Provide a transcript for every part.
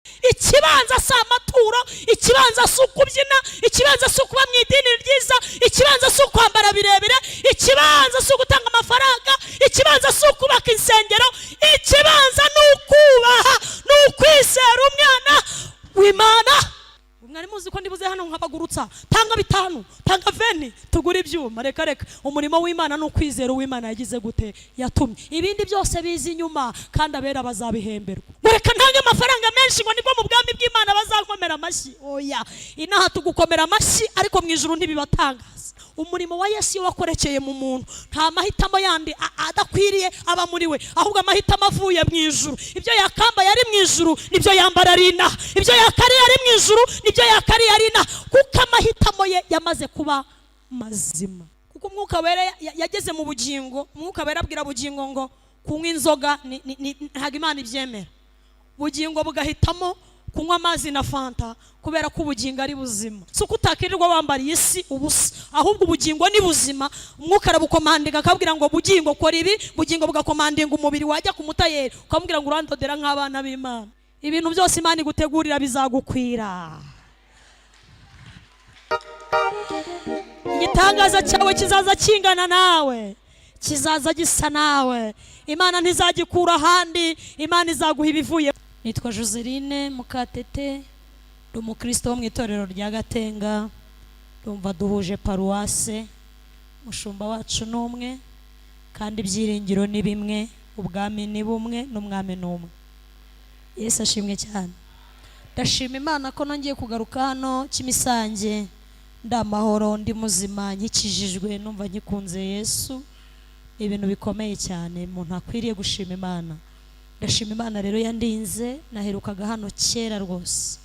Ikibanza si amaturo, ikibanza si ukubyina, ikibanza si ukuba mu idini ryiza, ikibanza si ukwambara birebire, ikibanza si ugutanga amafaranga, ikibanza si ukubaka insengero. Ikibanza ni ukubaha, ni ukwizera umwana w'Imana. Mwari muzi ko ndibuze hano nkabagurutsa: tanga 5, tanga 20, tugure ibyuma. Reka reka, umurimo w'Imana ni ukwizera uw'Imana yagize gute? Yatumye. Ibindi byose biza inyuma, kandi abera bazabihemberwa. Ngo reka ntange amafaranga menshi, ngo nibwo mu bwami bw'Imana bazankomera amashyi. Oya, inaha tugukomera amashyi, ariko mu ijuru ntibibatangaza. Umurimo wa Yesu iyo wakorekeye mu muntu, nta mahitamo yandi adakwiriye aba muri we, ahubwo amahitamo avuye mu ijuru. Ibyo yakambaye ari mu ijuru nibyo yambara ari inaha, ibyo yakariye ari mu ijuru nibyo yakariye ari inaha, kuko amahitamo ye yamaze kuba mazima, kuko Umwuka Wera yageze mu bugingo. Umwuka Wera abwira bugingo ngo kunywa inzoga ntabwo Imana ibyemera. Bugingo bugahitamo kunywa amazi na fanta, kubera ko ubugingo ari buzima. Si uko utakirirwa wambara iyi si ubusa, ahubwo ubugingo ni buzima. Umwuka arabukomandinga, akabwira ngo: "Bugingo, kora ibi." Bugingo bugakomandinga umubiri, wajya ku mutayeri ukamubwira ngo: "Urandodera nk'abana b'Imana." Ibintu byose Imana igutegurira bizagukwira. Igitangaza cyawe kizaza kingana nawe, kizaza gisa nawe. Imana ntizagikura ahandi, Imana izaguha ibivuye. Nitwa Joseline Mukatete, ndi umukristo wo mu itorero rya Gatenga. Ndumva duhuje paruwase, umushumba wacu ni umwe, kandi ibyiringiro ni bimwe, ubwami ni bumwe n'umwami ni umwe. Yesu ashimwe cyane. Ndashima Imana ko nongeye kugaruka hano Kimisange ndi amahoro, ndi muzima, nkikijijwe, numva ngikunze Yesu. Ni ibintu bikomeye cyane umuntu akwiriye gushima Imana. Ndashima Imana rero yandinze. Naherukaga hano kera rwose.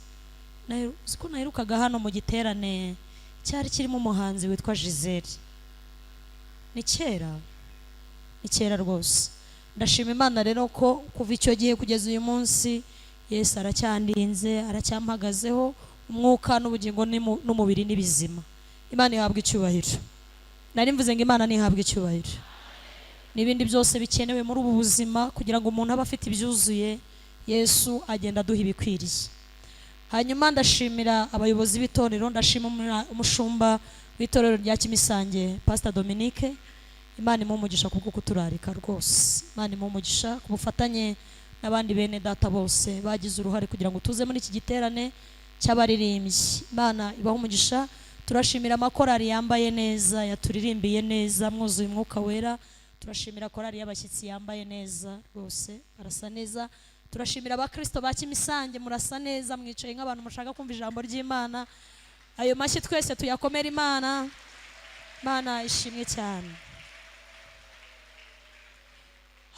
Uzi ko naherukaga hano mu giterane cyari kirimo umuhanzi witwa Gisele? Ni kera, ni kera rwose. Ndashima Imana rero ko kuva icyo gihe kugeza uyu munsi Yesu aracyandinze, aracyampagazeho. Umwuka n'ubugingo n'umubiri ni bizima. Imana ihabwa icyubahiro. Nari mvuze ngo Imana ntihabwe icyubahiro. N'ibindi byose bikenewe muri ubu buzima kugira ngo umuntu abe afite ibyuzuye, Yesu agenda aduha ibikwiriye. Hanyuma ndashimira abayobozi b'itorero, ndashima umushumba w'itorero rya Kimisange, Pastor Dominique. Imana imuhe umugisha kubwo kuturarika rwose. Imana imuhe umugisha ku bufatanye n'abandi bene data bose bagize uruhare kugira ngo tuze muri iki giterane cy'abaririmbyi. Imana ibahe umugisha. Turashimira amakorali yambaye neza, yaturirimbiye neza, mwuzuye Umwuka Wera. Turashimira korali y'abashyitsi yambaye neza rwose, barasa neza. Turashimira abakristo ba Kimisange, murasa neza, mwicaye nk'abantu mushaka kumva ijambo ry'Imana. Ayo mashyi twese tuyakomere Imana. Imana ishimwe cyane.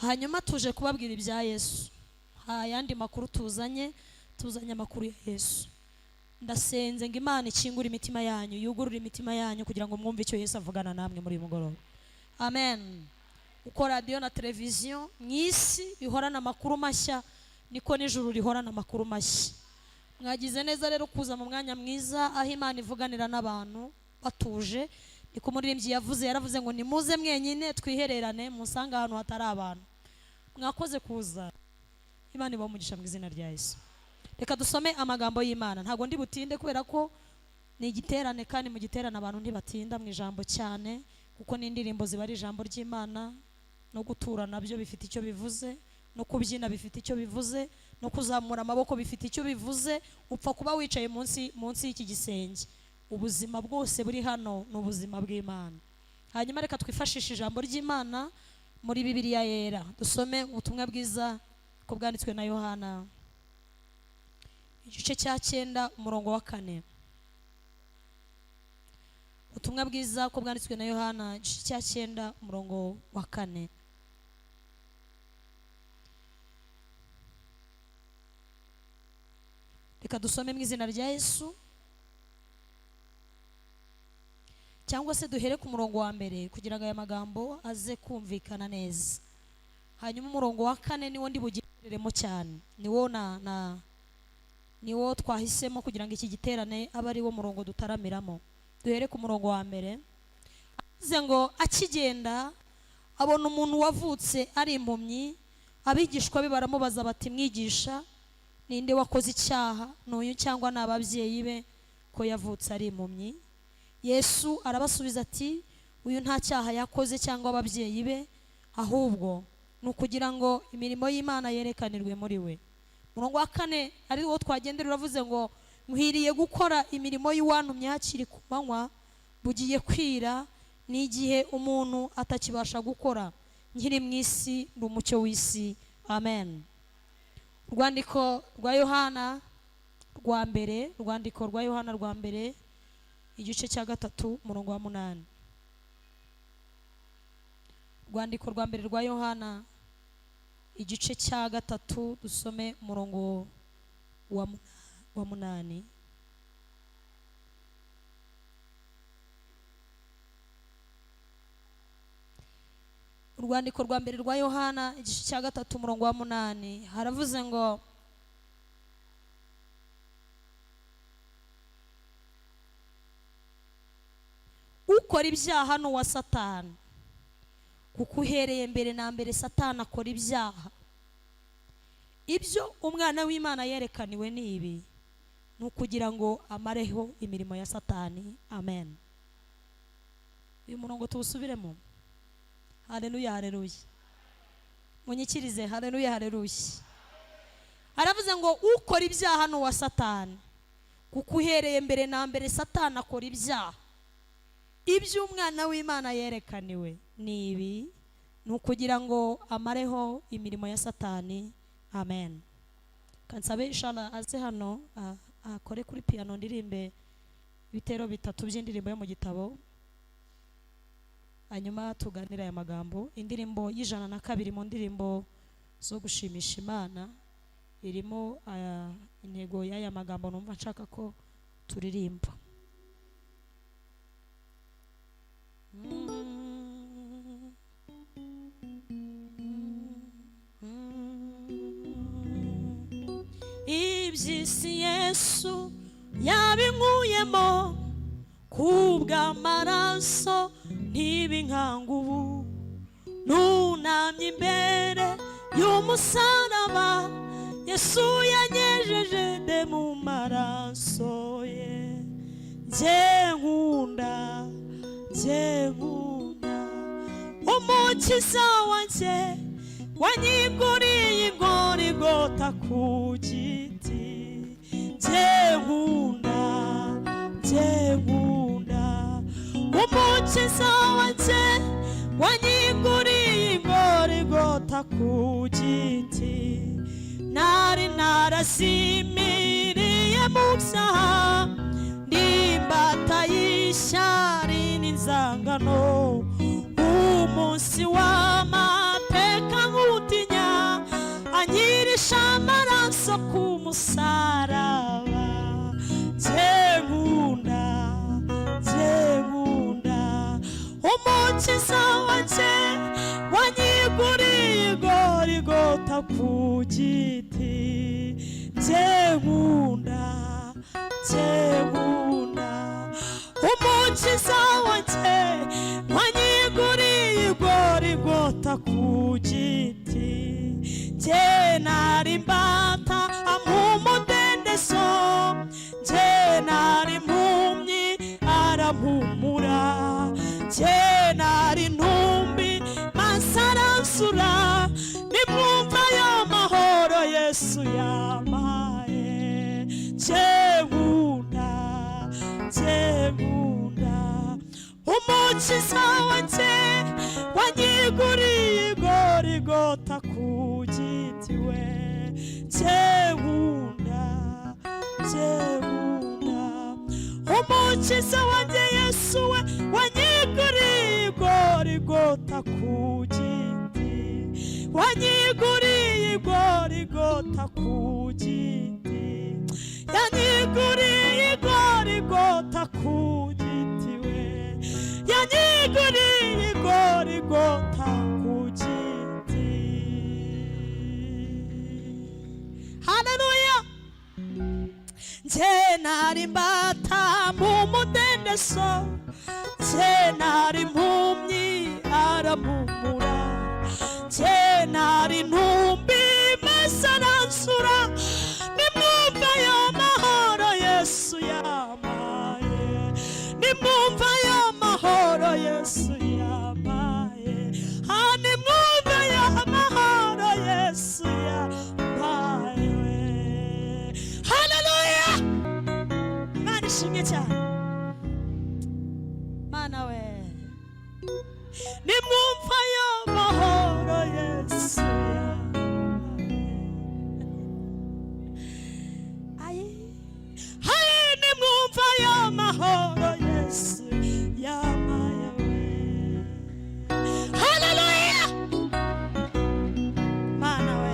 Hanyuma tuje kubabwira ibya Yesu. Nta yandi makuru tuzanye, tuzanye amakuru ya Yesu. Ndasenze ngo Imana ikingure imitima yanyu, yugurure imitima yanyu kugira ngo mwumve icyo Yesu avugana namwe muri uyu mugoroba. Amen. Uko radiyo na televiziyo mu isi bihorana amakuru mashya, niko n'ijuru rihorana amakuru mashya. Mwagize neza rero kuza mu mwanya mwiza aho Imana ivuganira n'abantu batuje. Niko umuririmbyi yavuze, yaravuze ngo: "Nimuze mwenyine twihererane, musange ahantu hatari abantu." Mwakoze kuza. Imana ibahe umugisha mu izina rya Yesu. Reka dusome amagambo y'Imana. Ntabwo ndi butinde kubera ko ni igiterane, kandi mu giterane abantu ntibatinda mu ijambo cyane, kuko n'indirimbo ziba ari ijambo ry'Imana, no gutura nabyo bifite icyo bivuze, no kubyina bifite icyo bivuze, no kuzamura amaboko bifite icyo bivuze. Upfa kuba wicaye munsi y'iki gisenge, ubuzima bwose buri hano ni ubuzima bw'Imana. Hanyuma reka twifashishe ijambo ry'Imana muri Bibiliya Yera, dusome ubutumwa bwiza ko bwanditswe na Yohana, igice cya 9, umurongo wa 4. Ubutumwa bwiza ko bwanditswe na Yohana, igice cya 9, umurongo wa 4. Reka dusome mu izina rya Yesu, cyangwa se duhere ku murongo wa 1 kugira ngo aya magambo aze kumvikana neza. Hanyuma umurongo wa 4 niwo ndi bugenderemo cyane, niwo na, na niwo twahisemo kugira ngo iki giterane abe ari wo murongo dutaramiramo. Duhere ku murongo wa 1. Avuze ngo: "Akigenda abona umuntu wavutse ari impumyi. Abigishwa be baramubaza bati: 'Mwigisha, Ninde wakoze icyaha, n'uyu cyangwa ni ababyeyi be, ko yavutse ari impumyi? Yesu arabasubiza ati: Uyu nta cyaha yakoze cyangwa ababyeyi be, ahubwo ni ukugira ngo imirimo y'Imana yerekanirwe muri we. Umurongo wa 4 ari wo twagendera uravuze ngo: Nkwiriye gukora imirimo y'uwantumye hakiri ku manywa, bugiye kwira, n'igihe umuntu atakibasha gukora. Nkiri mu isi ndi umucyo w'isi. Amen. Urwandiko rwa Yohana rwa mbere, urwandiko rwa Yohana rwa mbere, igice cya 3, umurongo wa 8. Urwandiko rwa mbere rwa Yohana, igice cya 3, dusome umurongo wa 8. Urwandiko rwa mbere rwa Yohana, igice cya 3, umurongo wa 8, haravuze ngo: Ukora ibyaha ni uwa Satani, kuko uhereye mbere na mbere Satani akora ibyaha. Ibyo umwana w'Imana yerekaniwe ni ibi, ni ukugira ngo amareho imirimo ya Satani. Amen. Uyu murongo tuwusubiremo. Haleluya, haleluya. Munyikirize haleluya, haleluya. Aravuze ngo ukora ibyaha ni uwa Satani, kuko uhereye mbere na mbere Satani akora ibyaha. Ibyo umwana w'Imana yerekaniwe ni ibi, ni ukugira ngo amareho imirimo ya Satani. Amen. Kansabe inshallah aze hano akore kuri piano, ndirimbe ibitero 3 by'indirimbo yo mu gitabo, hanyuma tuganire aya magambo. Indirimbo y'102 mu ndirimbo zo gushimisha Imana irimo intego y'aya magambo numva nshaka ko turirimba. Iby'isi Yesu yabinkuyemo, kubw'amaraso ntibinkanga ubu. Nunamye imbere y'umusaraba, Yesu yanyejeje de mu maraso ye. Njye nkunda, njye nkunda umukiza wanjye, wanyiguriye igorigota ku giti. Njye nkunda, njye nkunda umukiza wanjye, wanyiguriye igorigota ku giti. Nari narazimiriye mu byaha, ndimbata y'ishyari n'inzangano. Umunsi w'amateka nkutinya, anyirisha amaraso ku musaraba. Njye nkunda, njye nkunda umukiza wanjye, wanyiguriye igorigota ku giti. Njye nkunda, njye nkunda umukiza wanjye, wanyiguriye igorigota ku giti. Njye nari imbata ampa umudendezo, njye nari impumyi arampumura, njye nari intumbi maze aransura. Nimwumva y'amahoro Yesu yampaye. Njye nkunda, njye nkunda umukiza wanjye, wanyiguriye igorigota ku giti we. Njye nkunda, njye nkunda umukiza wanjye Yesu we, wanyiguriye igorigota ku giti, wanyiguriye igorigota ku giti, yanyiguriye igorigota ku giti we, yanyiguriye igorigota ku giti. Haleluya. Njye nari imbata mu mudendezo, njye nari impumyi arampumura, njye nari intumbi maze aransura. Ishimwe cyane. Mana we, nimwumva ayo mahoro Yesu yampaye. Ayi, hayi, nimwumva ayo mahoro Yesu yampaye we. Haleluya! Mana we.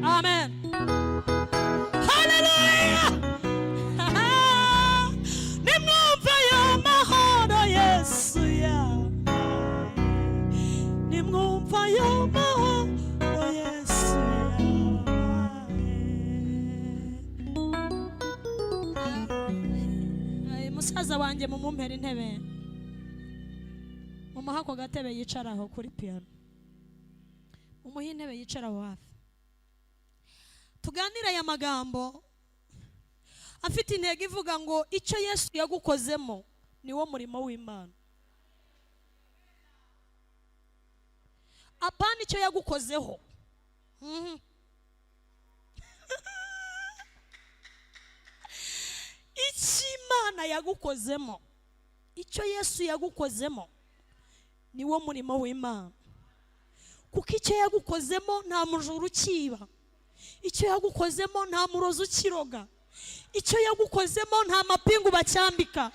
Amen. Haleluya! Nimwumva ayo mahoro Yesu yampaye. Nimwumva ayo mahoro Yesu yampaye. Ay, musaza wanjye, mumumpera intebe, mumuhe ako gatebe yicaraho kuri piyano, mumuhe intebe yicaraho hafi, tuganire aya magambo afite intego ivuga ngo icyo Yesu yagukozemo ni wo murimo w'Imana, apana icyo yagukozeho. Icyo Imana yagukozemo, icyo Yesu yagukozemo ni wo murimo w'Imana, kuko icyo yagukozemo nta mujura ukiba, icyo yagukozemo nta murozi ukiroga, icyo yagukozemo nta mapingu bacyambika,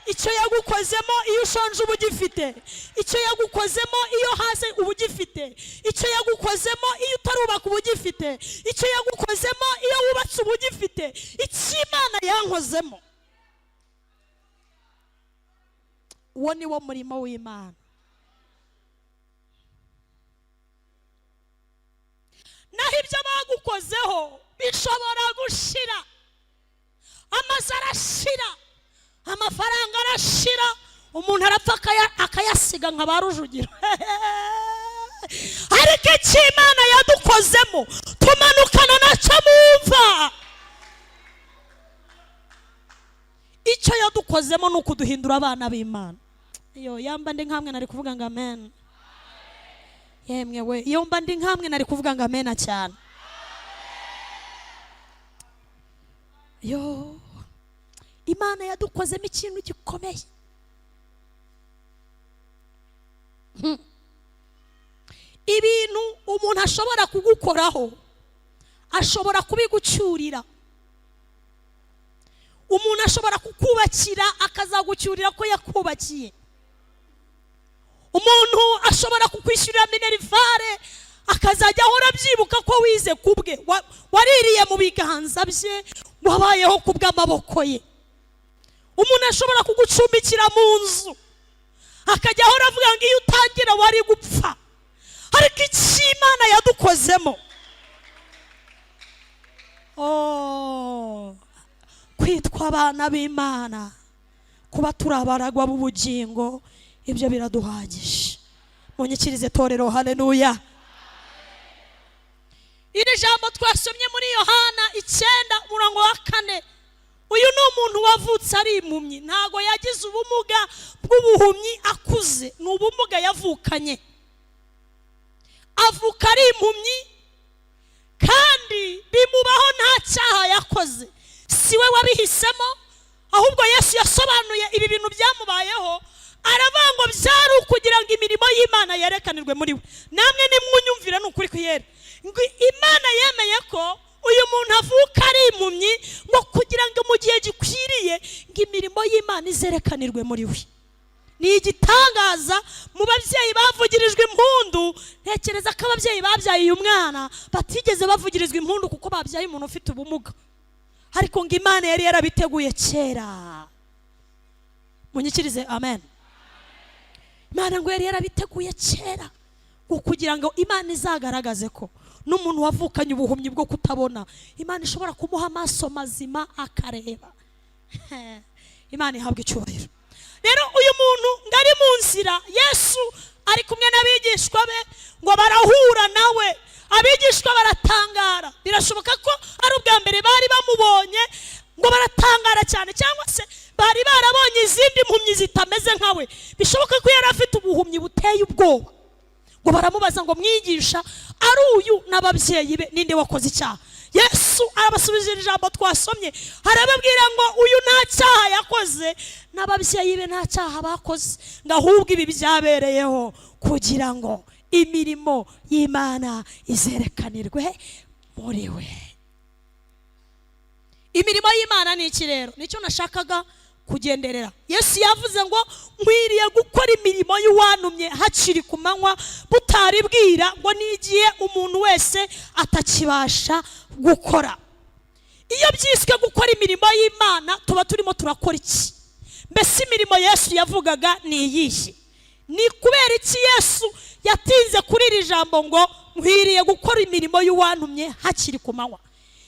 icyo yagukozemo iyo ushonje uba ugifite, icyo yagukozemo iyo haze uba ugifite, icyo yagukozemo iyo utarubaka uba ugifite, icyo yagukozemo iyo wubatse uba ugifite. Icyo Imana yankozemo, uwo ni wo murimo w'Imana. Naho ibyo bagukozeho bishobora gushira, amazu arashira, amafaranga arashira, umuntu arapfa akayasiga nka ba Rujugiro. Ariko icyo Imana yadukozemo tumanukana nacyo mu mva. Icyo yadukozemo ni ukuduhindura abana b'Imana. Iyo yamba ndi nkamwe nari kuvuga ngo amen. Yemwe we, iyo mba ndi nkamwe nari kuvuga ngo amen cyane. Yo, Imana yadukozemo ikintu gikomeye. Ibintu umuntu ashobora kugukoraho ashobora kubigucyurira. Umuntu ashobora kukubakira akazagucyurira ko yakubakiye. Umuntu ashobora kukwishyurira minerivare akazajya ahora abyibuka ko wize kubwe, waririye mu biganza bye, wabayeho kubw'amaboko ye. Umuntu ashobora kugucumbikira mu nzu akajya ahora avuga ngo iyo utangira wari gupfa. Ariko icyo Imana yadukozemo, oh, kwitwa abana b'Imana, kuba turi abaragwa b'ubugingo, ibyo biraduhagije. Munyikirize torero, haleluya. Iri jambo twasomye muri Yohana 9:4, uyu ni umuntu wavutse ari impumyi, ntago yagize ubumuga bw'ubuhumyi akuze, ni ubumuga yavukanye. Avuka ari impumyi kandi bimubaho nta cyaha yakoze, si we wabihisemo, ahubwo Yesu yasobanuye ibi bintu byamubayeho, aravuga ngo byari ukugira ngo imirimo y'Imana yerekanirwe muri we. Namwe nimwunyumvira ni ukuri kwiyera, ngo Imana yemeye ko uyu muntu avuka ari impumyi ngo kugira ngo mu gihe gikwiriye ngo imirimo y'Imana izerekanirwe muri we. Ni igitangaza mu babyeyi bavugirijwe impundu. Ntekereza ko ababyeyi babyaye uyu mwana batigeze bavugirizwa impundu kuko babyaye umuntu ufite ubumuga, ariko ngo Imana yari yarabiteguye kera. Munyikirize amen. Imana ngo yari yarabiteguye kera ngo kugira ngo Imana izagaragaze ko n'umuntu wavukanye ubuhumyi bwo kutabona, Imana ishobora kumuha amaso mazima akareba. Imana ihabwa icyubahiro. Rero uyu muntu ngo ari mu nzira, Yesu ari kumwe n'abigishwa be, ngo barahura nawe, abigishwa baratangara. Birashoboka ko ari ubwa mbere bari bamubonye, ngo baratangara cyane, cyangwa se bari barabonye izindi mpumyi zitameze nkawe. Bishoboka ko yari afite ubuhumyi buteye ubwoba, Ngo baramubaza ngo: "Mwigisha, ari uyu n'ababyeyi be, ninde wakoze icyaha?" Yesu arabasubiza iri jambo twasomye, arababwira ngo: "Uyu nta cyaha yakoze, n'ababyeyi be nta cyaha bakoze," ngo ahubwo ibi byabereyeho kugira ngo imirimo y'Imana izerekanirwe muri we. Imirimo y'Imana ni iki rero? Nicyo nashakaga kugenderera. Yesu yavuze ngo: "Nkwiriye gukora imirimo y'uwantumye hakiri ku manywa, butari bwira," ngo n'igihe umuntu wese atakibasha gukora. Iyo byiswe gukora imirimo y'Imana, tuba turimo turakora iki? Mbese imirimo Yesu yavugaga ni iyihe? Ni kubera iki Yesu yatinze kuri iri jambo ngo: "Nkwiriye gukora imirimo y'uwantumye hakiri ku manywa"?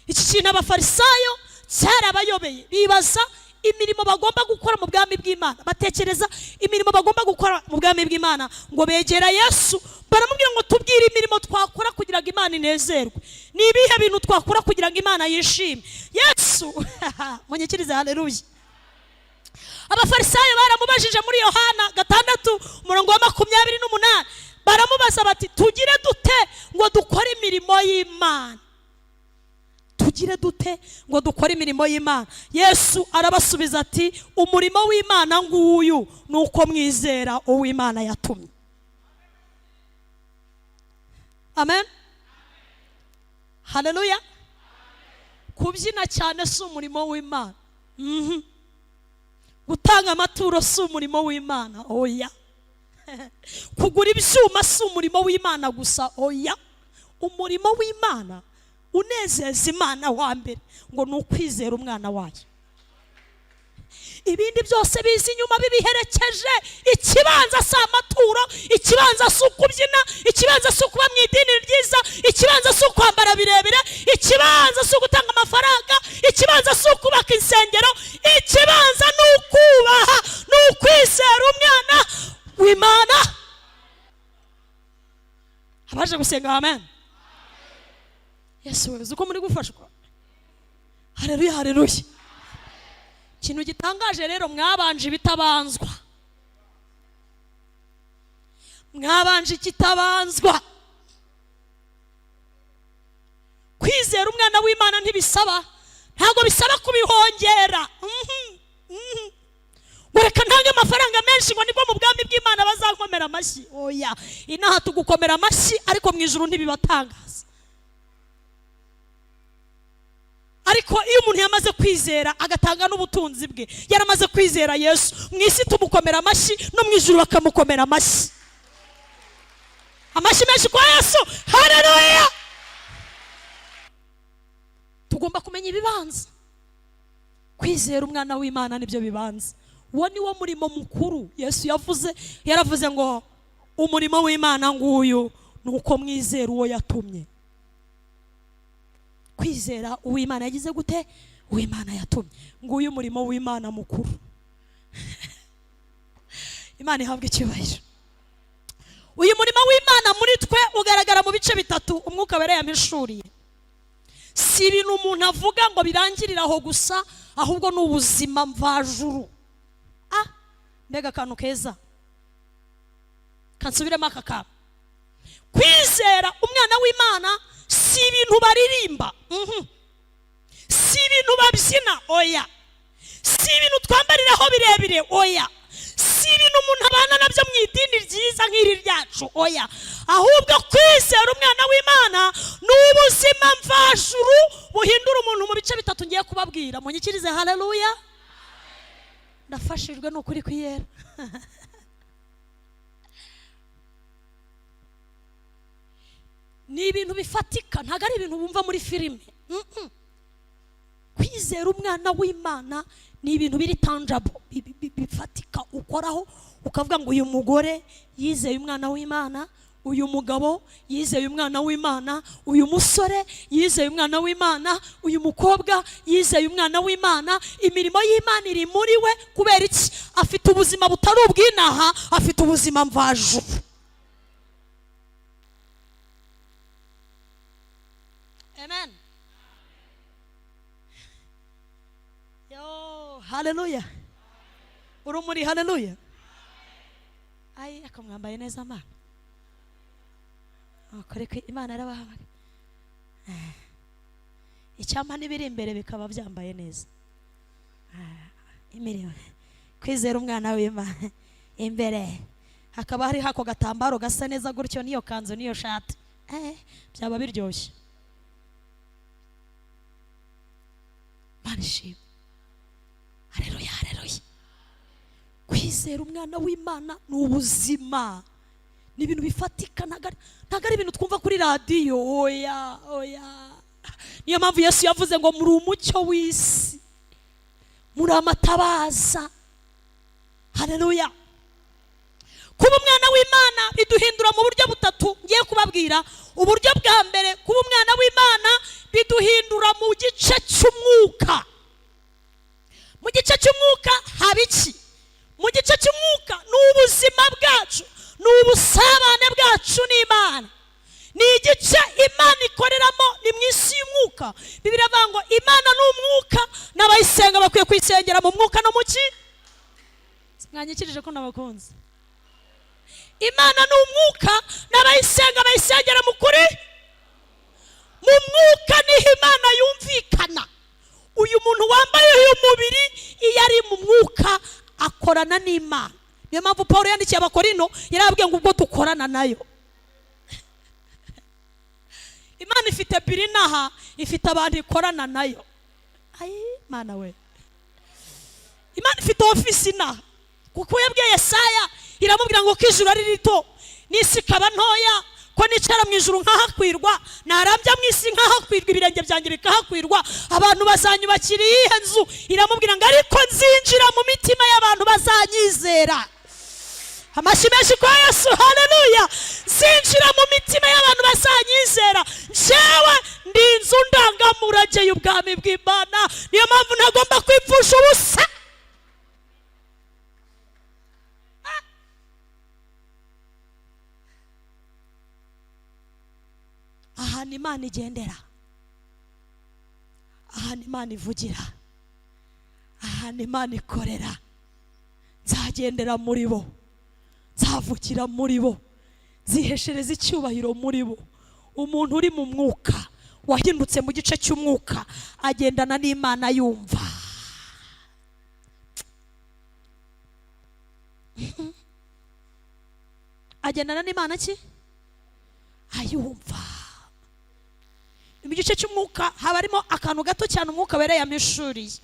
Iki kintu Abafarisayo cyarabayobeye, bibaza imirimo bagomba gukora mu bwami bw'Imana, batekereza imirimo bagomba gukora mu bwami bw'Imana. Ngo begera Yesu, baramubwira ngo: "Tubwire imirimo twakora kugira ngo Imana inezerwe. Ni ibihe bintu twakora kugira ngo Imana yishime?" Yesu, munyikirize haleluya. Abafarisayo baramubajije muri Yohana 6, umurongo wa 28, baramubaza bati: "Tugire dute ngo dukore imirimo y'Imana? Tugire dute ngo dukore imirimo y'Imana?" Yesu arabasubiza ati: "Umurimo w'Imana nguyu, ni uko mwizera uw'Imana yatumye." Amen, haleluya. Kubyina cyane si umurimo w'Imana. Gutanga amaturo si umurimo w'Imana, oya. Kugura ibyuma si umurimo w'Imana gusa, oya. Umurimo w'Imana unezeza Imana wa mbere ngo ni ukwizera Umwana wayo. Ibindi byose biza inyuma bibiherekeje. Ikibanza si amaturo, ikibanza si ukubyina, ikibanza si ukuba mu idini ryiza, ikibanza si ukwambara birebire, ikibanza si ugutanga amafaranga, ikibanza si ukubaka insengero. Ikibanza ni ukubaha, ni ukwizera Umwana w'Imana. Abaje gusenga, amen. Yesu we, uzi uko muri gufashwa? Hareruya, hareruya. Ikintu gitangaje rero, mwabanje ibitabanzwa, mwabanje ikitabanzwa. Kwizera Umwana w'Imana ntibisaba, ntabwo bisaba kubihongera. Ngo reka ntange amafaranga menshi ngo nibwo mu bwami bw'Imana bazankomera amashyi. Oya, inaha tugukomera amashyi, ariko mu ijuru ntibibatangaza. Ariko iyo umuntu yamaze kwizera, agatanga n'ubutunzi bwe, yaramaze kwizera Yesu, mu isi tumukomera amashyi, no mu ijuru bakamukomera amashyi. Amashyi menshi kwa Yesu, haleluya. Tugomba kumenya ibibanza. Kwizera Umwana w'Imana nibyo bibanza. Uwo ni wo murimo mukuru Yesu yavuze. Yaravuze ngo: "Umurimo w'Imana nguyu, ni uko mwizera uwo yatumye." Kwizera uw'Imana yagize gute? Uw'Imana yatumye. Nguyu umurimo w'Imana mukuru. Imana ihabwa icyubahiro. Uyu murimo w'Imana muri twe ugaragara mu bice bitatu Umwuka Wera yampishuriye. Si ibintu umuntu avuga ngo birangirire aho gusa, ahubwo ni ubuzima mvajuru. Ah, mbega akantu keza! Kansubiremo aka kantu: kwizera Umwana w'Imana si ibintu baririmba. Si ibintu babyina, oya. Si ibintu twambariraho birebire, oya. Si ibintu umuntu abana nabyo mu idini ryiza nk'iri ryacu, oya. Ahubwo kwizera Umwana w'Imana ni ubuzima mvajuru buhindura umuntu mu bice bitatu ngiye kubabwira. Munyikirize haleluya. Ndafashijwe, ni ukuri kwiyera. Ni ibintu bifatika, ntabwo ari ibintu bumva muri filime. Kwizera Umwana w'Imana ni ibintu biri tangible, bifatika, ukoraho ukavuga ngo: "Uyu mugore yizeye Umwana w'Imana, uyu mugabo yizeye Umwana w'Imana, uyu musore yizeye Umwana w'Imana, uyu mukobwa yizeye Umwana w'Imana." Imirimo y'Imana iri muri we. Kubera iki? Afite ubuzima butari ubw'inaha, afite ubuzima mvajuru. Amen. Yo, haleluya. Urumuri, haleluya. Ayi, akamwambaye neza mana. Nuko Imana yarabahamagaye. Icyampa n'ibiri imbere bikaba byambaye neza. Imirimo kwizera umwana w'Imana, imbere hakaba hari hako gatambaro gasa neza gutyo, n'iyo kanzu n'iyo shati, byaba biryoshye. Imana ishimwe. Haleluya, haleluya. Kwizera umwana w'Imana ni ubuzima, ni ibintu bifatika, ntabwo ari ibintu twumva kuri radiyo. Oya, oya. Niyo mpamvu Yesu yavuze ngo muri umucyo w'isi, muri amatabaza. Haleluya. Kuba umwana w'Imana biduhindura mu buryo butatu ngiye kubabwira. Uburyo bwa mbere, kuba umwana w'Imana biduhindura mu gice cy'umwuka. Mu gice cy'umwuka haba iki? Mu gice cy'umwuka ni ubuzima bwacu, ni ubusabane bwacu n'Imana. Ni igice Imana ikoreramo, ni mu isi y'umwuka. Bibiliya ivuga ngo Imana ni umwuka, n'abayisenga bakwiye kuyisengera mu mwuka no mu ki? Mwanyikirije ko nabakunze. Imana ni umwuka, n'abayisenga bayisengera mu kuri. Mu mwuka niho Imana yumvikana. Uyu muntu wambaye uyu mubiri iyo ari mu mwuka akorana n'Imana. Niyo mpamvu Paul yandikiye Abakorino, yarababwiye ngo ubwo dukorana nayo. Imana ifite birinaha, ifite abantu ikorana nayo. Ayi Mana we, Imana ifite ofisi inaha. Kuko yabwiye Yesaya, iramubwira ngo ko ijuru ari rito n'isi ikaba ntoya, ko nicara mu ijuru nkahakwirwa, narambya mu isi nkahakwirwa, ibirenge byanjye bikahakwirwa, abantu bazanyubakira iyihe nzu? Iramubwira ngo ariko nzinjira mu mitima y'abantu bazanyizera. Amashyi menshi kwa Yesu, haleluya. Nzinjira mu mitima y'abantu bazanyizera. Njyewe ndi inzu ndangamurage y'ubwami bw'Imana, niyo mpamvu ntagomba kwipfusha ubusa. Ahantu Imana igendera, ahantu Imana ivugira, ahantu Imana ikorera, nzagendera muri bo, nzavugira muri bo, nziheshereza icyubahiro muri bo. Umuntu uri mu mwuka, wahindutse mu gice cy'umwuka, agendana n'Imana yumva. Agendana n'Imana ki? Ayumva. Mu gice cy'umwuka haba harimo akantu gato cyane umwuka wera yamishuriye.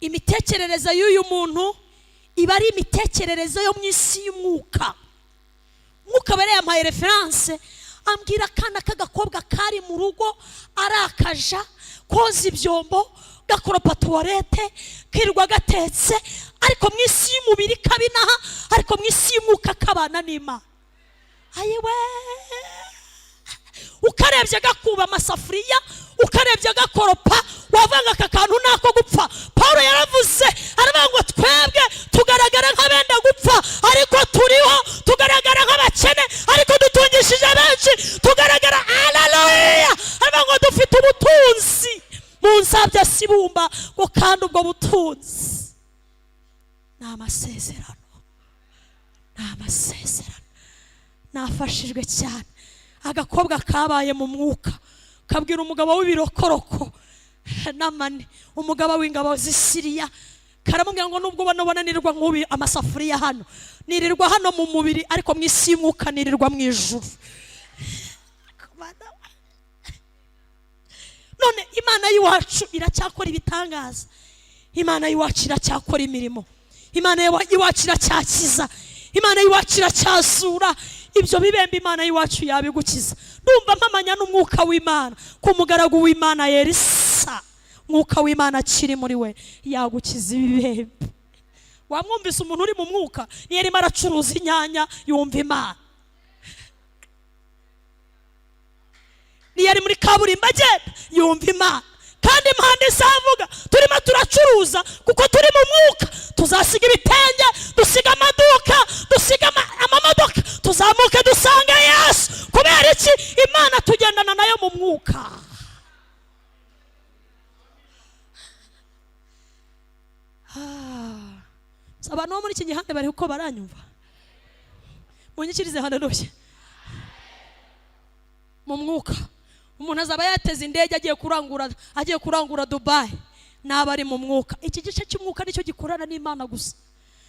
Imitekerereze y'uyu muntu iba ari imitekerereze yo mu isi y'umwuka. Umwuka wera yampaye reference, ambwira akana k'agakobwa kari mu rugo arakaja koza ibyombo, gakoropa tuwarete, kirirwa gatetse, ariko mu isi y'umubiri kabinaha, ariko mu isi y'umwuka kabana n'Imana. Ayiwe, ukarebye gakuba amasafuriya, ukarebye gakoropa, wavanga aka kantu nako gupfa. Paul yaravuze aravuga ngo twebwe tugaragara nk'abenda gupfa ariko turiho, tugaragara nk'abakene ariko dutungishije benshi, tugaragara, haleluya. Aravuga ngo dufite ubutunzi mu nzabya sibumba, ngo kandi ubwo butunzi ni amasezerano, ni amasezerano. Nafashijwe cyane. Agakobwa kabaye mu mwuka kabwira umugabo w'ibirokoroko Namani, umugabo w'ingabo z'Isiriya, karamubwira ngo nubwo ubona nirirwa nk'ubi amasafuriya hano, nirirwa hano mu mubiri, ariko mu isi y'umwuka nirirwa mu ijuru. None Imana y'iwacu iracyakora ibitangaza, Imana y'iwacu iracyakora imirimo, Imana y'iwacu iracyakiza, Imana y'iwacu iracyazura. Ibyo bibembe Imana y'iwacu yabigukiza. Ndumva mpamanya n'umwuka w'Imana ko umugaragu w'Imana Elisa, umwuka w'Imana akiri muri we, yagukiza ibibembe. Wamwumvise umuntu uri mu mwuka niyo arimo aracuruza inyanya yumva Imana, niyo ari muri kaburimbo agenda yumva Imana. Kandi impande izavuga turimo turacuruza kuko turi mu mwuka, tuzasiga ibitenge, dusiga amaduka, dusiga amamodoka, tuzamuke dusange Yesu. Kubera iki? Imana tugendana nayo mu mwuka. Abantu bo muri iki gihande bari uko baranyumva. Munyikirize haleluya. Mu mwuka umuntu azaba yateze indege agiye kurangura Dubayi, naba ari mu mwuka. Iki gice cy'umwuka nicyo gikorana n'Imana gusa,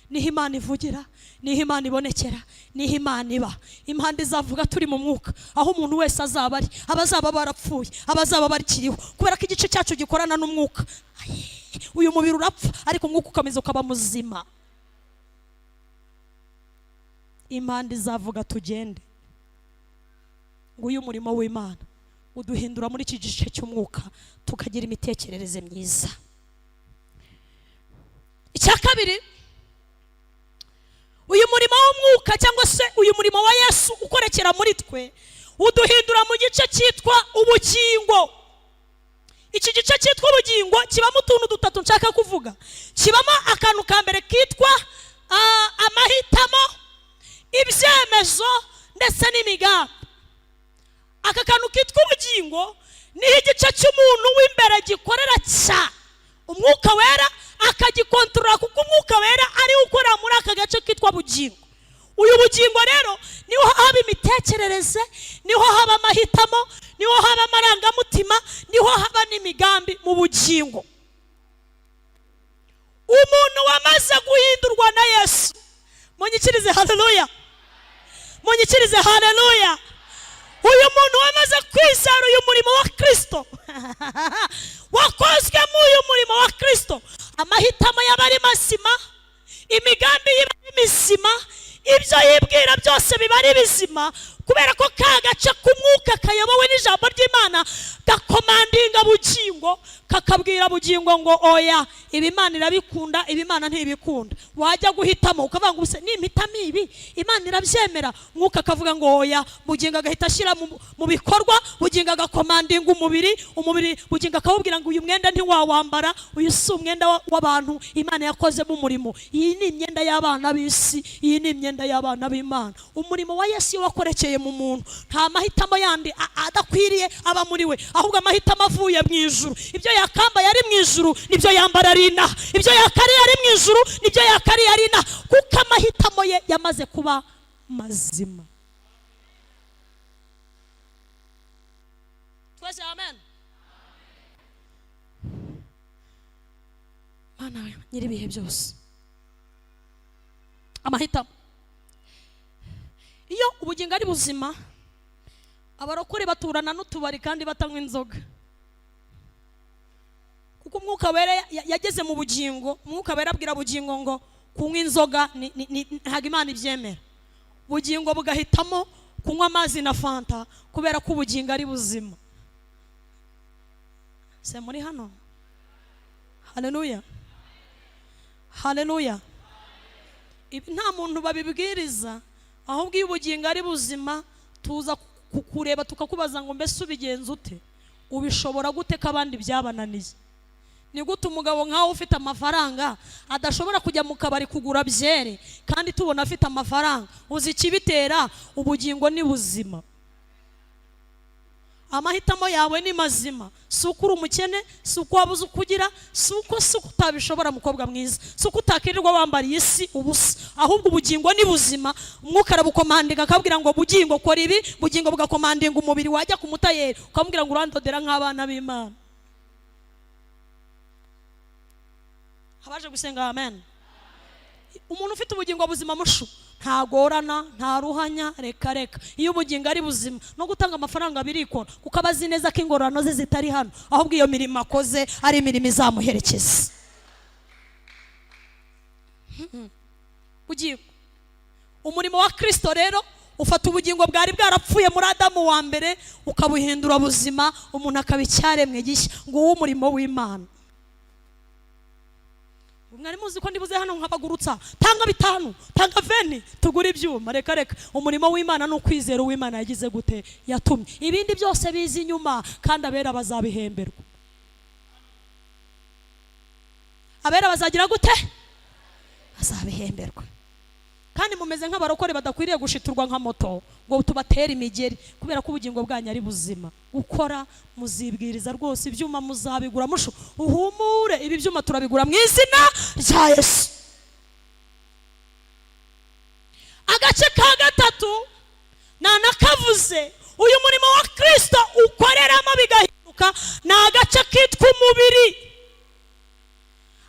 niho Imana ivugira, niho Imana ibonekera, niho Imana iba. Impanda izavuga turi mu mwuka, aho umuntu wese azaba ari, abazaba barapfuye, abazaba bakiriho, kubera ko igice cyacu gikorana n'umwuka. Aye, uyu mubiri urapfa, ariko umwuka ukomeza ukaba muzima. Impanda izavuga tugende. Nguyu umurimo w'Imana uduhindura muri iki gice cy'umwuka, tukagira imitekerereze myiza. Icya kabiri, uyu murimo w'umwuka cyangwa se uyu murimo wa Yesu ukorekera muri twe uduhindura mu gice cyitwa ubugingo. Iki gice cyitwa ubugingo kibamo utuntu dutatu nshaka kuvuga. Kibamo akantu ka mbere kitwa amahitamo, ibyemezo ndetse n'imigambi. Aka kantu kitwa ubugingo niho igice cy'umuntu w'imbere gikorera cyane, Umwuka Wera akagikontorora, kuko Umwuka Wera ariwe ukorera muri aka gace kitwa bugingo. Uyu bugingo rero niho haba imitekerereze, niho haba amahitamo, niho haba amarangamutima, niho haba n'imigambi mu bugingo. Umuntu wamaze guhindurwa na Yesu, munyikirize haleluya, munyikirize haleluya. Uyu muntu wamaze kwizera uyu murimo wa Kirisito, wakozwe muri uyu murimo wa Kirisito, amahitamo yaba ari mazima, imigambi ye iba ari mizima, ibyo yibwira byose biba ari bizima, kubera ko ka gace k'umwuka kayobowe n'ijambo ry'Imana gakomandinga bugingo, kakabwira bugingo ngo: "Oya, ibi Imana irabikunda, ibi Imana ntibikunda." Wajya guhitamo ukavuga ngo: "Ubuse nimpitamo ibi, Imana irabyemera?" Mwuka akavuga ngo: "Oya." Bugingo agahita ashyira mu bikorwa. Bugingo agakomandinga umubiri. Umubiri, bugingo akawubwira ngo: "Uyu mwenda ntiwawambara, uyu si umwenda w'abantu Imana yakozemo umurimo. Iyi ni imyenda y'abana b'isi, iyi ni imyenda y'abana b'Imana." Umurimo wa Yesu iyo wakorekeye mu muntu, nta mahitamo yandi adakwiriye aba muri we, ahubwo amahitamo avuye mu ijuru. Ibyo yakambaye ari mu ijuru nibyo yambara ari inaha, ibyo yakariye ari mu ijuru nibyo yakariye ari inaha, kuko amahitamo ye yamaze kuba mazima. Twese amen. Mana nyir'ibihe byose, amahitamo. Iyo ubugingo ari buzima, abarokore baturana n'utubari kandi batanywa inzoga, kuko Umwuka Wera yageze mu bugingo. Umwuka Wera abwira bugingo ngo: "Kunywa inzoga ntabwo Imana ibyemera." Bugingo bugahitamo kunywa amazi na fanta, kubera ko ubugingo ari buzima. Se muri hano? Haleluya, haleluya. Ibi nta muntu babibwiriza, ahubwo iyo ubugingo ari buzima, tuza kukureba tukakubaza ngo: "Mbese ubigenza ute? Ubishobora gute ko abandi byabananiye? Ni gute umugabo nkawe ufite amafaranga adashobora kujya mu kabari kugura byere kandi tubona afite amafaranga?" Uzi ikibitera? Ubugingo ni buzima, amahitamo yawe ni mazima. Si uko uri umukene, si uko wabuze uko ugira, si uko utabishobora, mukobwa mwiza, si uko utakirirwa wambara iyi si ubusa, ahubwo ubugingo ni buzima. Umwuka arabukomandinga, akabwira ngo: "Bugingo, kora ibi." Bugingo bugakomandinga umubiri. Wajya ku mutayeri ukamubwira ngo: "Urandodera nk'abana b'Imana." Abaje gusenga, amen. Umuntu ufite ubugingo buzima mushu ntagorana, ntaruhanya, reka reka. Iyo ubugingo ari buzima, no gutanga amafaranga birikora, kuko aba azi neza ko ingororano ze zitari hano, ahubwo iyo mirimo akoze ari imirimo izamuherekeza. Bugingo, umurimo wa Kirisito rero ufata ubugingo bwari bwarapfuye muri Adamu wa mbere, ukabuhindura buzima, umuntu akaba icyaremwe gishya. Ngo uwo umurimo w'Imana, mwari muzi ko ndibuze hano nkabagurutsa: "Tanga 5, tanga 20, tugure ibyuma." Reka reka. Umurimo w'Imana ni ukwizera uw'Imana yagize gute? Yatumye. Ibindi byose biza inyuma, kandi abera bazabihemberwa. Abera bazagira gute? Bazabihemberwa. Kandi mumeze nk'abarokore badakwiriye gushiturwa nka moto ngo tubatere imigeri, kubera ko ubugingo bwanyu ari buzima. Gukora muzibwiriza rwose, ibyuma muzabigura. Mushu uhumure, ibi byuma turabigura mu izina rya Yesu. Agace ka gatatu. Nakavuze uyu murimo wa Kirisito ukoreramo bigahinduka, ni agace kitwa umubiri.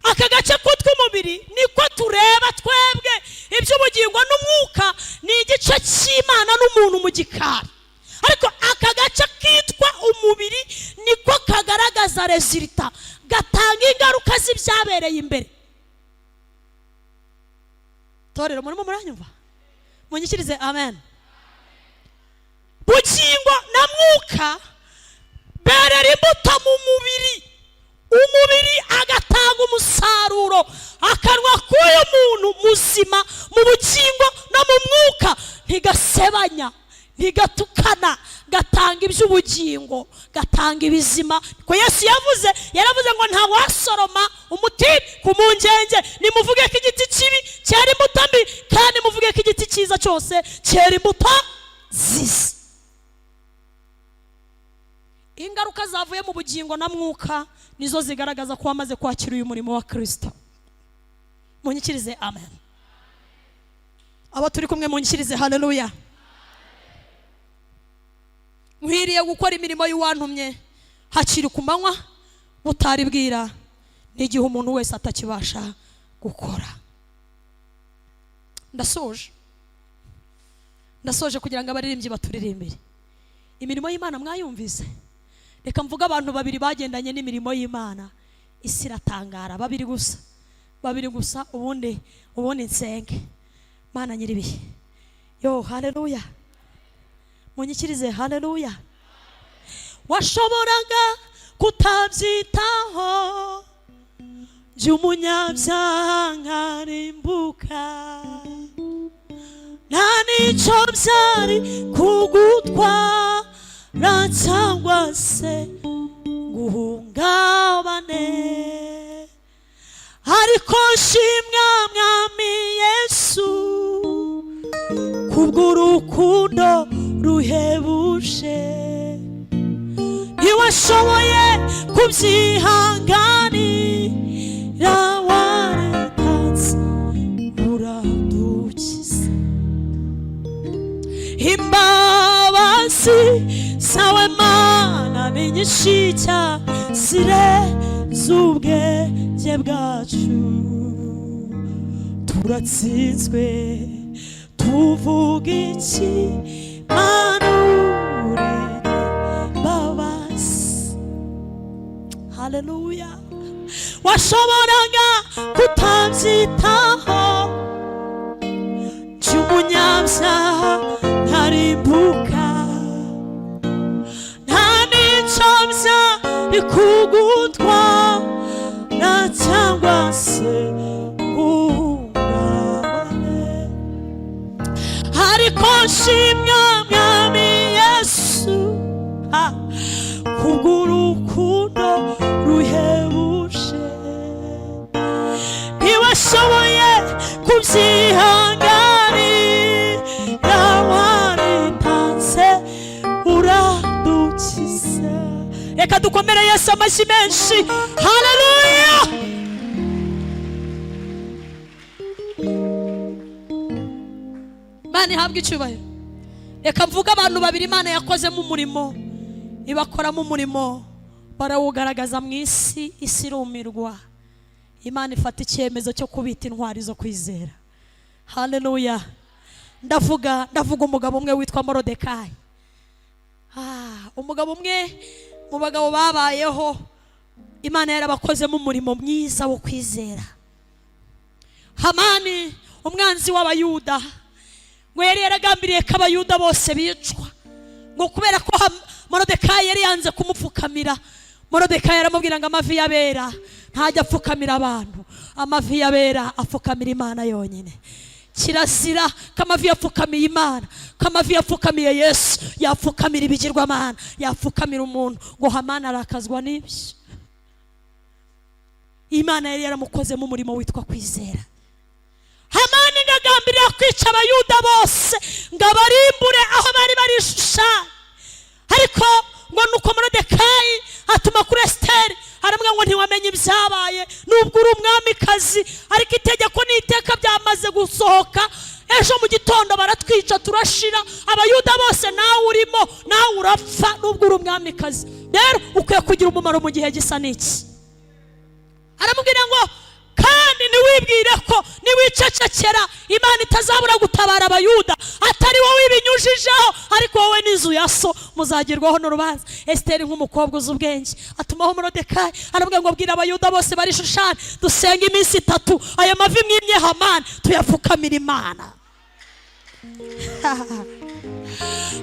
Aka gace kitwa umubiri niko tureba twebwe. Iby'ubugingo n'umwuka ni igice cy'Imana n'umuntu mu gikari, ariko aka gace kitwa umubiri niko kagaragaza résultat, gatanga ingaruka z'ibyabereye imbere. Torero, murimo muranyumva? Munyikirize amen. Bugingo na mwuka berera imbuto mu mubiri, umubiri agatanga umusaruro. Akanwa k'uyu muntu muzima mu bugingo no mu mwuka ntigasebanya, ntigatukana, gatanga iby'ubugingo, gatanga ibizima. Ko Yesu yavuze, yaravuze ngo nta wasoroma umuti ku mungenge. Nimuvuge ko igiti kibi cyera imbuto mbi, kandi muvuge ko igiti cyiza cyose cyera imbuto nziza. Ingaruka zavuye mu bugingo na mwuka nizo zigaragaza ko wamaze kwakira uyu murimo wa Kirisito. Munyikirize amen. Abo turi kumwe, munyikirize haleluya. Nkwiriye gukora imirimo y'uwantumye hakiri ku manywa, butari bwira, n'igihe umuntu wese atakibasha gukora. Ndasoje, ndasoje kugira ngo abaririmbyi baturirimbire. Imirimo y'Imana mwayumvise. Reka mvuge abantu babiri bagendanye n'imirimo y'Imana, isi iratangara. Babiri gusa, babiri gusa, ubundi nsenge Mana nyiribihe. Yo, haleluya! Munyikirize haleluya. Washoboraga kutabyitaho, jya umunyabyaha nkarimbuka, nta n'icyo byari kugutwara cyangwa se guhungabane, ariko shimwa Mwami Yesu kubw'urukundo ruhebuje. Ntiwashoboye kubyihanganira, waretanze uradukiza. Imbabazi zawe Mana ni nyinshi cyane, z'ubwenge bwacu. Turatsinzwe, tuvuga iki? Mana, uri imbabazi. Haleluya! Washoboraga kutabyitaho, cy'umunyabyaha nkarimbuka, nta n'icyo byari kugutwara cyangwa se guhungabane, ariko nshimwa Mwami Yesu, ha, kubw'urukundo ruhebuje. Ntiwashoboye kubyihanganira, waritanze uradukiza. Reka dukomere Yesu amashyi menshi. Haleluya! Imana ihabwe icyubahiro. Reka mvuge abantu babiri Imana yakozemo umurimo, ibakoramo umurimo, barawugaragaza mu isi, isi irumirwa. Imana ifata icyemezo cyo kubita intwari zo kwizera. Haleluya! Ndavuga umugabo umwe witwa Morodekayi. Umugabo umwe mu bagabo babayeho Imana yarabakozemo umurimo mwiza wo kwizera. Hamani, umwanzi w'Abayuda, ngo yari yaragambiriye ko Abayuda bose bicwa, ngo kubera ko Morodekayi yari yanze kumupfukamira. Morodekayi aramubwira ngo amavi y'abera ntajya apfukamira abantu, amavi y'abera apfukamira Imana yonyine. Kirazira ko amavi yapfukamiye Imana, ko amavi yapfukamiye Yesu yapfukamira ibigirwamana, yapfukamira umuntu. Ngo Hamani arakazwa n'ibyo. Imana yari yaramukozemo umurimo witwa kwizera. Hamani ngo agambirira kwica Abayuda bose, ngo abarimbure aho bari barishushanya. Ariko ngo nuko Morodekayi atuma kuri Esiteri, aramubwira ngo ntiwamenye ibyabaye, nubwo uri umwamikazi, ariko itegeko n'iteka byamaze gusohoka. Ejo mu gitondo baratwica turashira, Abayuda bose, nawe urimo, nawe urapfa nubwo uri umwamikazi. Rero ukwiye kugira umumaro mu gihe gisa n'iki. Aramubwira ngo kandi ntiwibwire ko niwicecekera Imana itazabura gutabara Abayuda, atari wowe ibinyujijeho, ariko wowe n'inzu ya so muzagerwaho n'urubanza. Esiteri nk'umukobwa uzi ubwenge atumaho Morodekayi, aramubwira ngo bwira Abayuda bose bari Shushani dusenga iminsi 3, aya mavi mwimye Hamani tuyapfukamira Imana.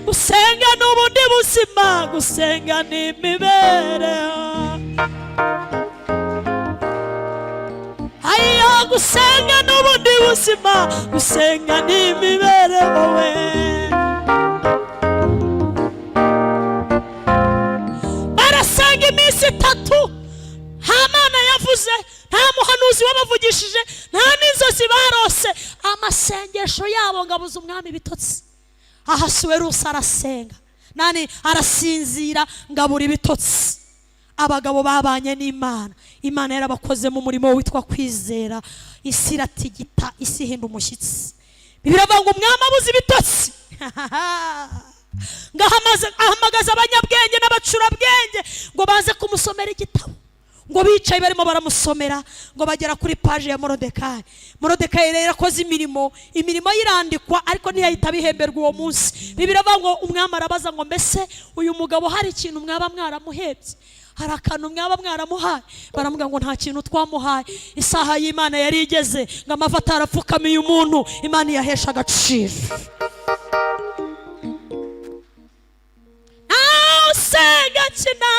Gusenga ni ubundi buzima, gusenga ni imibereho. Ayo gusenga ni ubundi buzima, gusenga ni imibereho we. Barasenga iminsi 3, nta Mana yavuze, nta muhanuzi wabavugishije, nta n'inzozi barose. Amasengesho yabo ngo abuze umwami ibitotsi. Ahasuwerusi arasenga nani arasinzira ngo abura ibitotsi. Abagabo babanye n'Imana, Imana yarabakozemo umurimo witwa kwizera, isi iratigita, isi ihinda umushyitsi. Biravuga ngo umwami abuze ibitotsi ngo ahamagaza abanyabwenge n'abacurabwenge ngo baze kumusomera igitabo. Ngo bicaye barimo baramusomera, ngo bagera kuri paje ya Morodekayi. Morodekayi rero akoze imirimo, imirimo yirandikwa, ariko ntiyahita abihemberwa uwo munsi. Biravuga ngo umwami arabaza ngo mbese uyu mugabo hari ikintu mwaba mwaramuhebye, hari akantu mwaba mwaramuhaye? Baramubwira ngo nta kintu twamuhaye. Isaha y'Imana yari igeze ngo amavi atarapfukamiye umuntu Imana iyahesha agaciro. Usenga kina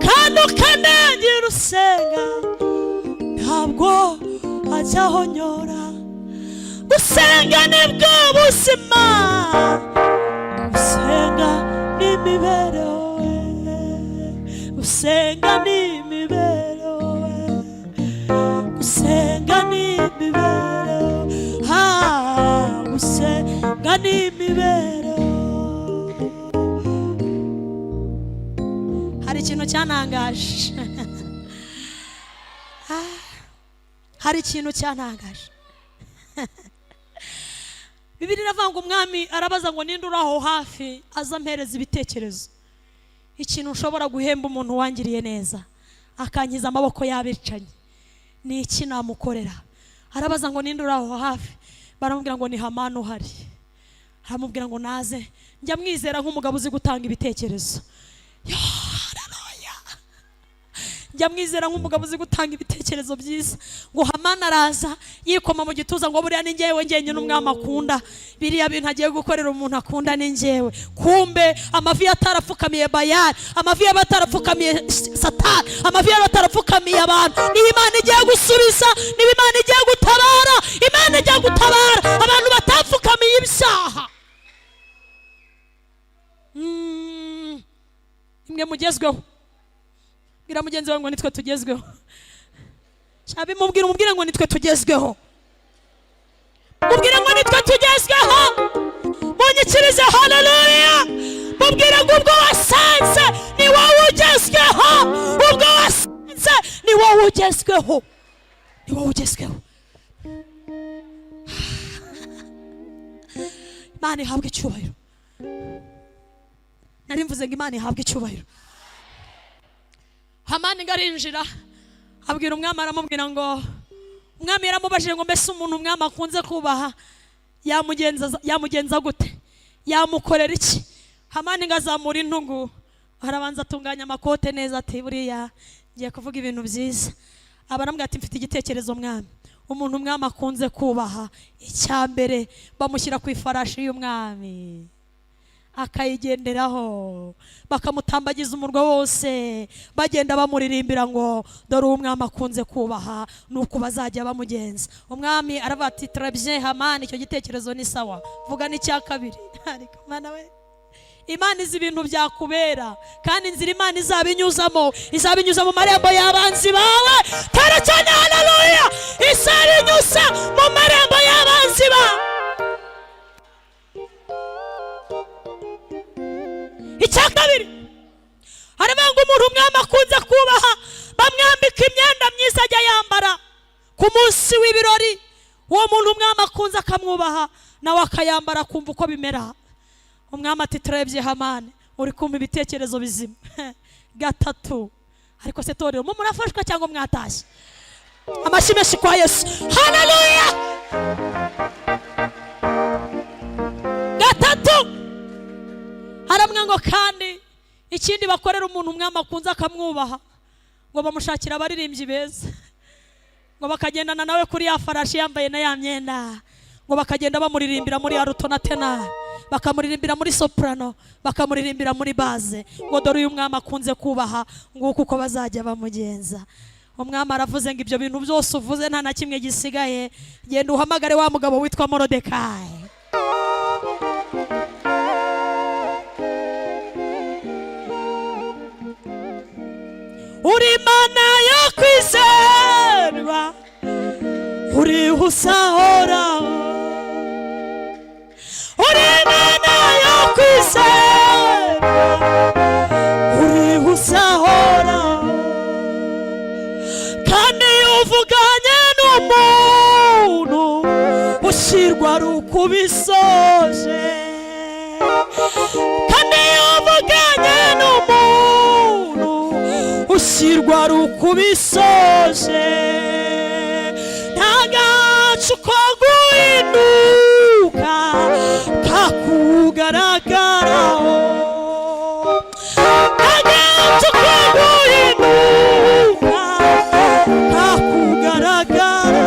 kandi ukandagira usenga ntabwo ajyahonyora. Gusenga nibwo buzima, gusenga ni imibereho, gusenga ni imibereho, gusenga ni imibereho, gusenga ni imibereho. Hari ikintu cyantangaje, hari ikintu cyantangaje. Bibiliya iravuga ngo umwami arabaza ngo ninde uri aho hafi aza ampereza ibitekerezo, ikintu ushobora guhemba umuntu wangiriye neza akankiza amaboko y'abicanyi ni iki namukorera? Arabaza ngo ninde uri aho hafi? Baramubwira ngo ni Hamani uhari. Aramubwira ngo naze. Njya mwizera nk'umugabo uzi gutanga ibitekerezo. Njya mwizera nk'umugabo uzi gutanga ibitekerezo byiza. Ngo Hamani araza yikoma mu gituza ngo buriya ni njyewe njyenyine umwami akunda, biriya bintu agiye gukorera umuntu akunda ni njyewe. Kumbe amavi atarapfukamiye Bayali, amavi yaba atarapfukamiye Satani, amavi yaba atarapfukamiye abantu. Niba Imana igiye gusubiza, niba Imana igiye gutabara, Imana igiye gutabara abantu batapfukamiye ibyaha. Imwe mugezweho, bwira mugenzi wawe ngo nitwe tugezweho. Mubwira, umubwire ngo nitwe tugezweho, mubwire ngo nitwe tugezweho. Munyikirize haleluya. Mubwire ngo ubwo wasanze ni wowe ugezweho, ubwo wasanze ni wowe ugezweho, ni wowe ugezweho. Imana ihabwe icyubahiro. Nari mvuze ngo Imana ihabwe icyubahiro. Hamani ngo arinjira abwira umwami, aramubwira ngo umwami yaramubajije ngo mbese umuntu umwami akunze kubaha yamugenza gute, yamukorera iki? Hamani ngo azamura intugu, arabanza atunganya amakote neza, ati buriya ngiye kuvuga ibintu byiza. Abaramubwira ati mfite igitekerezo mwami, umuntu umwami akunze kubaha icya mbere bamushyira ku ifarashi y'umwami akayigenderaho, bakamutambagiza umurwa wose, bagenda bamuririmbira ngo dore uwo umwami akunze kubaha, nuko bazajya bamugenza. Umwami aravuga ati très bien Hamani, icyo gitekerezo ni sawa, vuga n'icya kabiri. Ariko Mana we, Imana izi ibintu byakubera, kandi inzira Imana izabinyuzamo, izabinyuza mu marembo y'abanzi bawe. Tera cyane haleluya. Izabinyuza mu marembo y'abanzi bawe. Icya kabiri aravuga ngo umuntu umwami akunze kubaha bamwambika imyenda myiza ajya yambara ku munsi w'ibirori. Uwo muntu umwami akunze akamwubaha, nawe akayambara akumva uko bimera. Umwami ati: "Turebye Hamani, uri kumva ibitekerezo bizima." Gatatu. Ariko se torero, mu murafashwa cyangwa mwatashye? Amashyi menshi kwa Yesu, haleluya! Gatatu haramwe ngo kandi ikindi bakorera umuntu umwami akunze akamwubaha, ngo bamushakira abaririmbyi beza, ngo bakagendana nawe kuri ya farashi yambaye na ya myenda, ngo bakagenda bamuririmbira muri alto na ténor, bakamuririmbira muri soprano, bakamuririmbira muri basse, ngo dore uyu mwami akunze kubaha, nguko uko bazajya bamugenza. Umwami aravuze ngo: "Ibyo bintu byose uvuze nta na kimwe gisigaye. Genda uhamagare wa mugabo witwa Morodekayi." Uri Imana yo kwizerwa, uri usahoraho. Uri Imana yo kwizerwa, uri usahoraho. Kandi iyo uvuganye n'umuntu ushyirwa ari uko ubisoje. Kandi iyo uvuganye n'umuntu ushyirwa ari uko ubisoje. Nta gacu ko guhinduka kakugaragaraho, nta gacu ko guhinduka kakugaragara.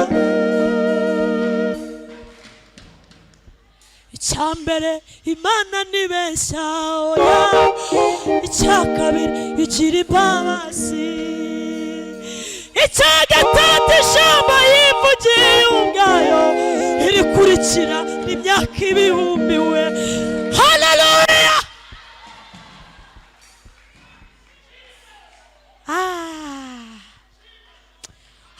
Icya mbere, Imana ntibeshya, oya. Icya kabiri, igira imbabazi. Icya gatatu, ijambo yivugiye ubwayo irikurikira imyaka ibihumbi we. Haleluya! Ah.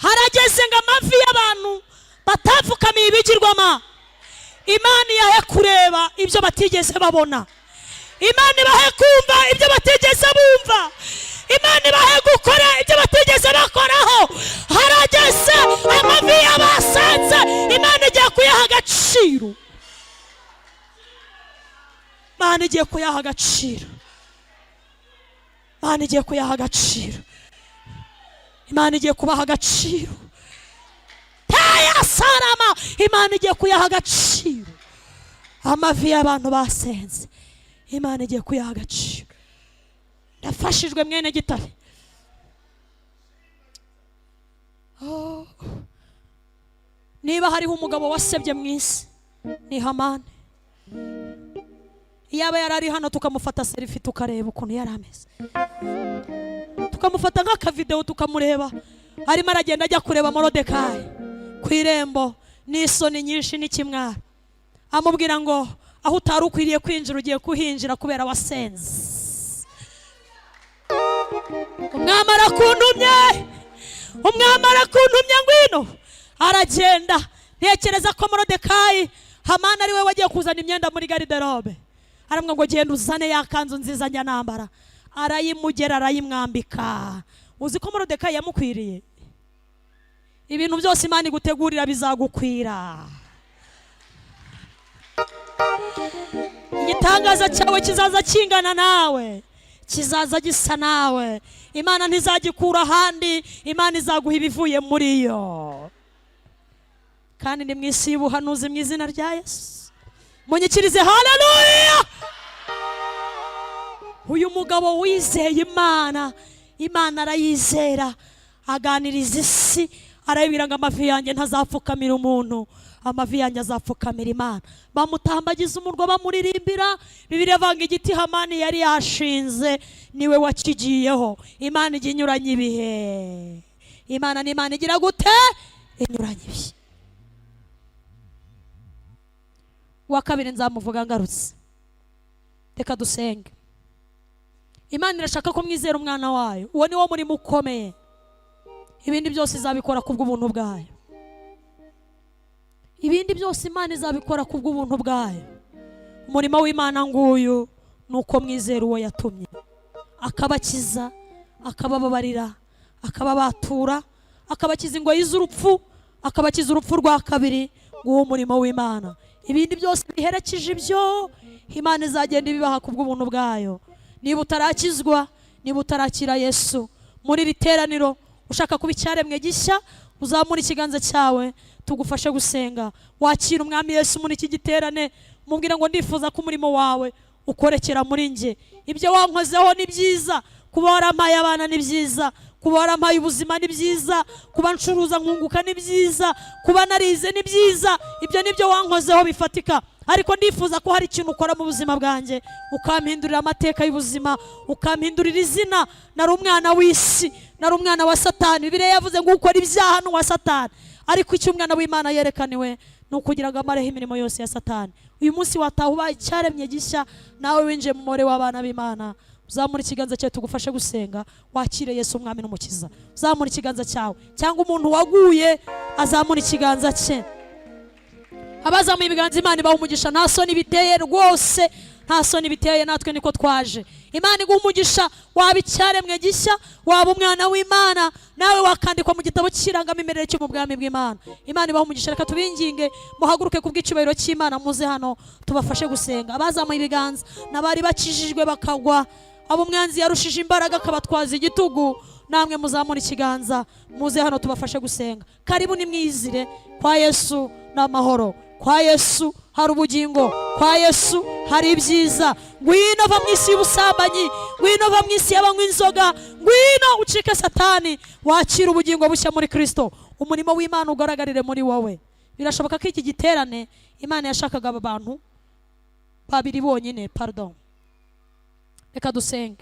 Harageze ngo amavi y'abantu batapfukamiye ibigirwamana, Imana iyahe kureba ibyo batigeze babona, Imana ibahe kumva ibyo batigeze bumva, Imana ibahe gukora ibyo batigeze bakoraho. Harageze amavi y'abasenze, Imana igiye kuyaha agaciro. Imana igiye kuyaha agaciro. Imana igiye kuyaha agaciro. Imana igiye kubaha agaciro. Taya sarama, Imana igiye kuyaha agaciro. Amavi y'abantu basenze, Imana igiye kuyaha agaciro. Ndafashijwe, mwene Gitare. Oh. Niba hariho umugabo wasebye mu isi, ni Hamani. Iyaba yari ari hano, tukamufata selfie, tukareba ukuntu yari ameze, tukamufata nk'akavidewo, tukamureba arimo aragenda ajya kureba Morodekayi ku irembo n'isoni nyinshi n'ikimwaro, amubwira ngo: "Aho utari ukwiriye kwinjira ugiye kuhinjira kubera wasenze. Umwami arakuntumye, umwami arakuntumye, ngwino." Aragenda. Ntekereza ko Morodekayi, Hamani ari we wagiye kuzana imyenda muri garde-robe, aramubwira ngo: "Genda uzane ya kanzu nziza njya nambara." Arayimugera, arayimwambika. Uzi ko Morodekayi yamukwiriye? Ibintu byose Imana igutegurira bizagukwira. Igitangaza cyawe kizaza kingana nawe, kizaza gisa nawe. Imana ntizagikura ahandi, Imana izaguha ibivuye muri yo. Kandi ni mu isi y'ubuhanuzi, mu izina rya Yesu. Munyikirize haleluya! Uyu mugabo wizeye Imana, Imana arayizera, aganiriza isi, arayibwira ngo: "Amavi yanjye ntazapfukamira umuntu, amavi yanjye azapfukamira Imana." Bamutambagiza umurwa, bamuririmbira. Bibiliya ivanga igiti Hamani yari yashinze niwe wakigiyeho. Imana ijya inyuranye ibihe. Imana ni Imana igira gute? Inyuranye ibihe. Uwa kabiri nzamuvuga ngarutse. Reka dusenge. Imana irashaka ko mwizera umwana wayo. Uwo ni wo murimo ukomeye. Ibindi byose izabikora kubw'ubuntu bwayo. Ibindi byose Imana izabikora kubw'ubuntu bwayo. Umurimo w'Imana nguyu, ni uko mwizera uwo yatumye, akabakiza, akabababarira, akababatura, akabakiza ingoyi z'urupfu, akabakiza urupfu rwa kabiri. Nguwo umurimo w'Imana. Ibindi byose biherekeje ibyo, Imana izagenda ibibaha kubw'ubuntu bwayo. Niba utarakizwa, niba utarakira Yesu muri iri teraniro, ushaka kuba icyaremwe gishya, uzamura ikiganza cyawe tugufashe gusenga. Wakira Umwami Yesu muri iki giterane, mubwire ngo: "Ndifuza ko umurimo wawe ukorekera muri njye. Ibyo wankozeho ni byiza, kuba warampaye abana ni byiza, kuba warampaye ubuzima ni byiza, kuba ncuruza nkunguka ni byiza, kuba narize ni byiza, ibyo ni byo wankozeho bifatika. Ariko ndifuza ko hari ikintu ukora mu buzima bwanjye, ukampindurira amateka y'ubuzima, ukampindurira izina. Nari umwana w'isi, nari umwana wa Satani." Bibiliya yavuze ngo ukora ibyaha ni uwa Satani, ariko icyo umwana w'Imana yerekaniwe ni ukugira ngo amareho imirimo yose ya Satani. Uyu munsi wataha ubaye icyaremye gishya, nawe winjiye mu mubare w'abana b'Imana. Uzamura ikiganza cyawe tugufashe gusenga, wakire Yesu Umwami n'Umukiza. Uzamura ikiganza cyawe, cyangwa umuntu waguye azamura ikiganza cye. Abazamuye ibiganza, Imana ibaha umugisha. Nta soni biteye rwose, nta soni biteye, natwe niko twaje. Imana iguha umugisha. Waba icyaremwe gishya, waba umwana w'Imana, nawe wakandikwa mu gitabo cy'irangamimerere cyo mu bwami bw'Imana. Imana ibaha umugisha. Reka tubinginge muhaguruke ku bw'icyubahiro cy'Imana, muze hano tubafashe gusenga. Abazamuye ibiganza n'abari bakijijwe bakagwa, abo umwanzi yarushije imbaraga akabatwaza igitugu, namwe muzamura ikiganza muze hano tubafashe gusenga. Karibu, nimwizire. Kwa Yesu ni amahoro, kwa Yesu hari ubugingo, kwa Yesu hari ibyiza. Ngwino va mu isi y'ubusambanyi, ngwino va mu isi y'abanywa inzoga, ngwino ucike Satani, wakire ubugingo bushya muri Kirisito, umurimo w'Imana ugaragarire muri wowe. Birashoboka ko iki giterane Imana yashakaga aba bantu babiri bonyine. Pardon, reka dusenge.